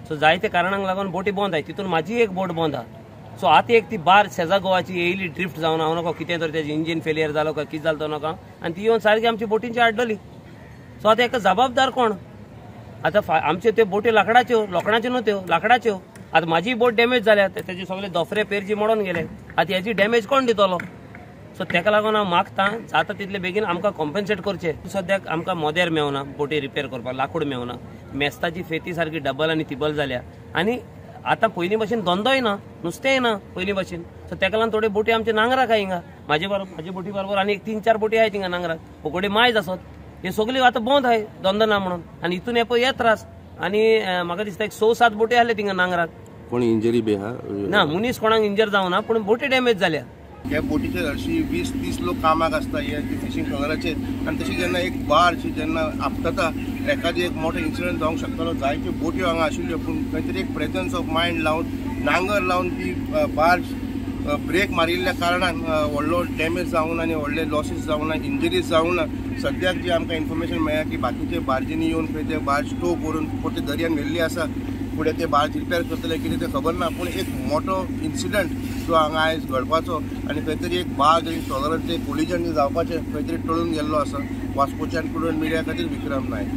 So जायते कारणांक लागून बोटी बंद आहाय. तितून म्हाजी एक बोट बंद आहा. सो आतां एक ती बार शेजा गोवाची येयली ड्रिफ्ट जावन हांव नको कितें तर तेजें इंजीन फेलियर जालो काय कितें जालो तो नाका आनी ती येवन सारकी आमची बोटींची आडली. सो आतां हेका जबाबदार कोण? आतां आमच्यो त्यो बोटी लांकडाच्यो, लोखणाच्यो न्हू त्यो, लांकडाच्यो. आतां म्हाजी बोट डॅमेज जाल्या, तेजे सगळे दोफरे पेरजी मोडून गेले. आतां हेजी डॅमेज कोण दितलो? सो तेका लागून हांव मागता जाता तितले बेगीन आमकां कॉम्पन्सेट करचें. सद्याक आमकां मोदेर मेवना बोटी रिपेर करपाक, लाकूड मेवना, मेस्ताची फेती सारकी डबल आनी तिबल जाल्या आनी आतां पयलीं भशेन धंदोय ना, नुस्तेंय ना पयलीं भशेन. सो तेका लागून थोड्यो बोटी आमचे नांगराक आहा हिंगा. म्हाजे बरोबर म्हाजे बोटी बरोबर आनी एक 3-4 बोटी आहाय थिंगा नांगराक, बोगडे मायज आसत, हे सगल्यो आतां बंद आहाय धंदो ना म्हणून. आनी हितून हे पळय हे त्रास. आनी म्हाका दिसता एक 6-7 बोटी आहले थिंगा नांगराक. कोण इंजरी बी आहा ना, मनीस कोणाक इंजर जावना पूण बोटी डॅमेज जाल्या. ह्या बोटीचेर हरशीं 20-30 लोक कामाक आसता हे फिशींग ट्रॉलराचेर आनी तशी जेन्ना एक बार्ज जेन्ना आपटता एखादी एक मोठो इन्सिडंट जावंक शकतालो. जायत्यो बोट्यो हांगा आशिल्ल्यो पूण खंय तरी एक प्रेजन्स ऑफ मायंड लावन नांगर लावन ती बार्ज ब्रेक मारिल्ल्या कारणान व्हडलो डॅमेज जावना आनी व्हडले लॉसीस जावना, इंजरीज जावना. सद्याक जी आमकां इन्फॉर्मेशन मेळ्ळ्या की बाकीचे बार्जींनी येवन खंय ते बार्ज टो करून परते दर्यान व्हेल्ली आसा. फुडें ते बार्ज रिपेर करतले कितें तें खबर ना पूण एक मोठो इन्सिडंट जो हांगा आयज घडपाचो आनी खंय तरी एक बार्ज आनी ट्रॉलराचें कोलिजन जावपाचें खंय तरी टळून गेल्लो आसा. वास्कोच्यान प्रुडंट मिडिया खातीर विक्रम नायक.